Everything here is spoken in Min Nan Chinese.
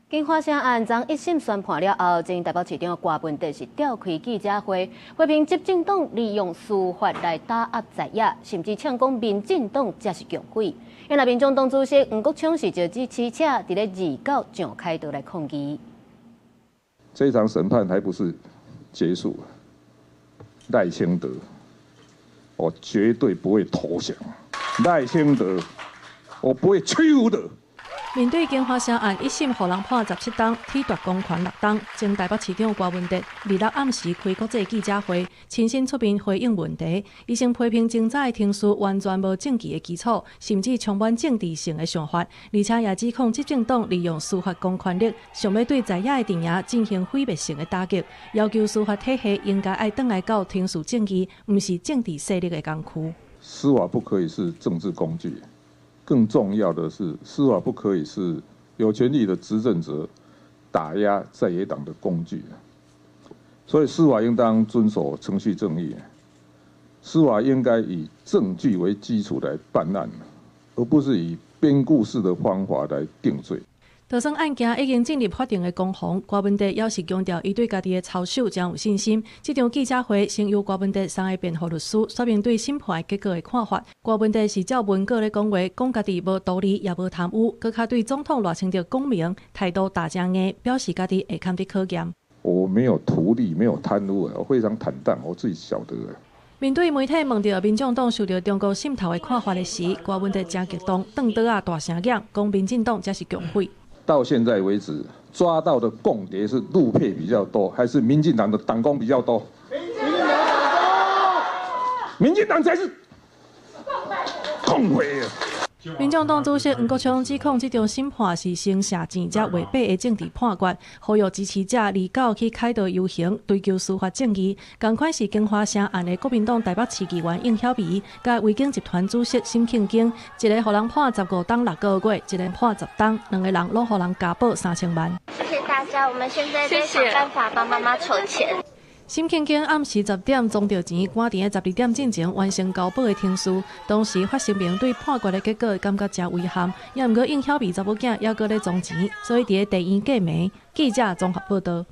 京華城案昨一審宣判了後，前台北市長柯文哲是召開記者會，批評執政黨利用司法來打壓在野，甚至嗆講民進黨才是共匪。因為民眾黨主席黃國昌是就這汽車佇咧二九上凱道來抗議。這場審判還不是結束，賴清德，我絕對不會投降。賴清德，我不會屈服的。面對京華城案一審，予人判17冬，褫奪公權6冬。前台北市長柯文哲二六暗時開國際記者會，親身出面回應問題。伊先批評偵查的程序完全無證據的基礎，甚至充滿政治性的想法，而且也指控執政黨利用司法公權力，想欲對在野的陣營進行毀滅性的打擊，要求司法體系應該愛轉來到程序正義，毋是政治勢力的工具。司法不可以是政治工具。更重要的是，司法不可以是有權力的執政者打壓在野黨的工具。所以，司法應當遵守程序正義，司法應該以證據為基礎來辦案，而不是以編故事的方法來定罪。就算案件已經進入法庭的攻防，柯文哲猶是強調，伊對家己的操守誠有信心。這場記者會先由柯文哲三个辯護律師說明對審判結果的看法。柯文哲是照文稿咧講話，講家己無圖利也無貪污，閣較對總統賴清德講明態度打誠硬，表示家己會堪得考驗。我沒有圖利，沒有貪污，我非常坦蕩，我自己曉得。面對媒體問著民眾黨受著中國滲透的看法的時，柯文哲誠激動，轉桌仔大聲講，講民進黨才是共匪。到現在為止，抓到的共諜是陸配比較多，還是民進黨的黨工比較多？民進黨黨工，民進黨才是共匪。民眾黨主席黃國昌指控這場審判是先挾錢才畫白的政治判決，呼籲支持者二九去凱道遊行，追求司法正義。仝款是京華城案的國民黨台北市議員應曉薇，佮維景集團主席沈慶京，一個予人判15冬6個月，一個判10冬，兩个人攏予人交保3000萬。謝謝大家，我們現在在想辦法幫媽媽籌錢。沈慶京暗時10點裝著錢，趕佇咧12點進前完成交保的程序。當時發聲明對判決的結果感覺誠遺憾，也毋過應曉薇查某囝猶閣咧裝錢，所以佇咧地院過暝。記者綜合報導。